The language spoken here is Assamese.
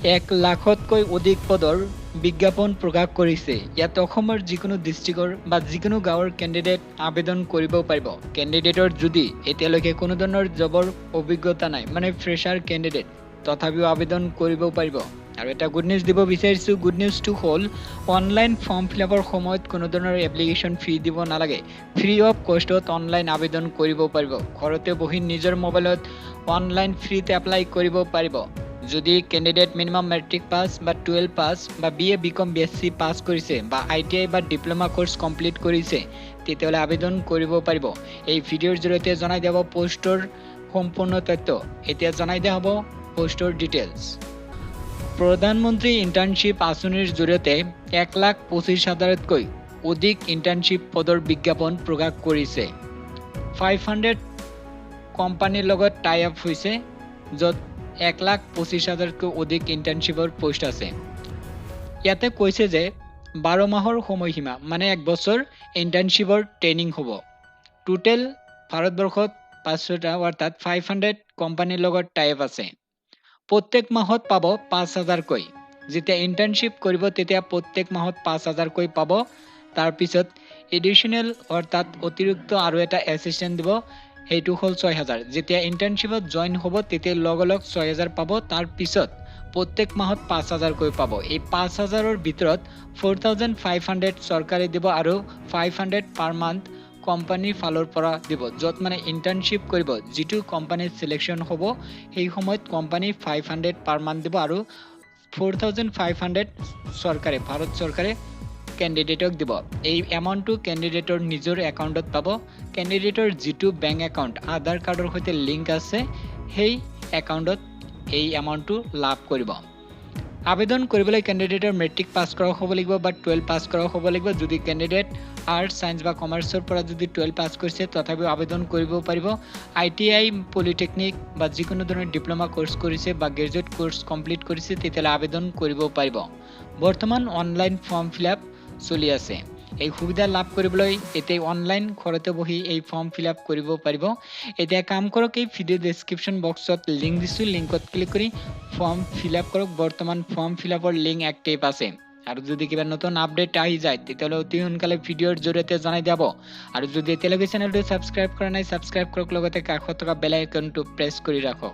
1 লাখতকৈ অধিক পদৰ বিজ্ঞাপন প্ৰকাশ কৰিছে। ইয়াত অসমৰ যিকোনো ডিষ্ট্ৰিক্টৰ বা যিকোনো গাঁৱৰ কেণ্ডিডেট আবেদন কৰিব পাৰিব। কেণ্ডিডেটৰ যদি এতিয়ালৈকে কোনো ধৰণৰ জবৰ অভিজ্ঞতা নাই, মানে ফ্ৰেছাৰ কেণ্ডিডেট, তথাপিও আবেদন কৰিব পাৰিব। আৰু এটা গুড নিউজ দিব বিচাৰিছোঁ। গুড নিউজটো হ'ল, অনলাইন ফৰ্ম ফিল আপৰ সময়ত কোনো ধৰণৰ এপ্লিকেশ্যন ফি দিব নালাগে। ফ্ৰী অফ কষ্টত অনলাইন আবেদন কৰিব পাৰিব। ঘৰতে বহি নিজৰ মোবাইলত অনলাইন ফ্ৰীতে এপ্লাই কৰিব পাৰিব। যদি কেণ্ডিডেট মিনিমাম মেট্ৰিক পাছ বা 12 পাছ বা B A, B com, B S C পাছ কৰিছে বা আইটিআই বা ডিপ্ল'মা কোৰ্চ কমপ্লিট কৰিছে, তেতিয়াহ'লে আবেদন কৰিব পাৰিব। এই ভিডিঅ'ৰ জৰিয়তে জনাই দিব পষ্টৰ সম্পূৰ্ণ তথ্য। এতিয়া জনাই দিয়া হ'ব পষ্টৰ ডিটেইলছ। প্ৰধানমন্ত্ৰী ইণ্টাৰ্ণশ্বিপ আঁচনিৰ জৰিয়তে 1,25,000তকৈ অধিক ইণ্টাৰ্ণশ্বিপ পদৰ বিজ্ঞাপন প্ৰকাশ কৰিছে। 500 কোম্পানীৰ লগত টাই আপ হৈছে, য'ত 1,25,000তকৈ অধিক ইণ্টাৰ্ণশ্বিপৰ পষ্ট আছে। ইয়াতে কৈছে যে 12 মাহৰ সময়সীমা, মানে এক বছৰ ইণ্টাৰ্ণশ্বিপৰ ট্ৰেইনিং হ'ব। টোটেল ভাৰতবৰ্ষত 500টা, অৰ্থাৎ 500 কোম্পানীৰ লগত টাই আপ আছে। প্ৰত্যেক মাহত পাব 5,000কৈ। যেতিয়া ইণ্টাৰ্ণশ্বিপ কৰিব, তেতিয়া প্ৰত্যেক মাহত 5,000কৈ পাব। তাৰপিছত এডিশ্যনেল, অৰ্থাৎ অতিৰিক্ত আৰু এটা এছিষ্টেণ্ট দিব, সেইটো হ'ল 6,000। যেতিয়া ইণ্টাৰ্ণশ্বিপত জইন হ'ব, তেতিয়া লগে লগ 6,000 পাব। তাৰপিছত প্ৰত্যেক মাহত 5,000কৈ পাব। এই 5,000ৰ ভিতৰত 4,500 চৰকাৰে দিব আৰু 500 পাৰ মান্থ কোম্পানীৰ ফালৰ পৰা দিব। য'ত মানে ইণ্টাৰ্ণশ্বিপ কৰিব, যিটো কোম্পানীত চিলেকশ্যন হ'ব, সেই সময়ত কোম্পানী 500 পাৰ মান্থ দিব আৰু 4,500 চৰকাৰে, ভাৰত চৰকাৰে কেণ্ডিডেটক দিব। এই এমাউণ্টটো কেণ্ডিডেটৰ নিজৰ একাউণ্টত পাব। কেণ্ডিডেটৰ যিটো বেংক একাউণ্ট আধাৰ কাৰ্ডৰ সৈতে লিংক আছে, সেই একাউণ্টত এই এমাউণ্টটো লাভ কৰিব। আবেদন কৰিবলৈ কেণ্ডিডেটৰ মেট্ৰিক পাছ কৰা হ'ব লাগিব বা 12 পাছ কৰা হ'ব লাগিব। যদি কেণ্ডিডেট আৰ্টছ, ছায়েন্স বা কমাৰ্চৰ পৰা যদি 12 পাছ কৰিছে, তথাপিও আবেদন কৰিব পাৰিব। আইটিআই, পলিটেকনিক বা যিকোনো ধৰণৰ ডিপ্ল'মা কোৰ্চ কৰিছে বা গ্ৰেজুৱেট কোৰ্চ কমপ্লিট কৰিছে, তেতিয়াহ'লে আবেদন কৰিব পাৰিব। বৰ্তমান অনলাইন ফৰ্ম ফিল আপ চলি আছে। এই সুবিধা লাভ কৰিবলৈ এতিয়া অনলাইন ঘৰতে বহি এই ফৰ্ম ফিল আপ কৰিব পাৰিব। এতিয়া কাম কৰক, এই ভিডিঅ' ডেছক্ৰিপশ্যন বক্সত লিংক দিছোঁ, লিংকত ক্লিক কৰি ফৰ্ম ফিল আপ কৰক। বৰ্তমান ফৰ্ম ফিল আপৰ লিংক এক্টিভ আছে। আৰু যদি কিবা নতুন আপডেট আহি যায়, তেতিয়াহ'লে অতি সোনকালে ভিডিঅ'ৰ জৰিয়তে জনাই দিব। আৰু যদি এতিয়ালৈকে চেনেলটো ছাবস্ক্ৰাইব কৰা নাই, ছাবস্ক্ৰাইব কৰক, লগতে কাষত থকা বেল আইকনটো প্ৰেছ কৰি ৰাখক।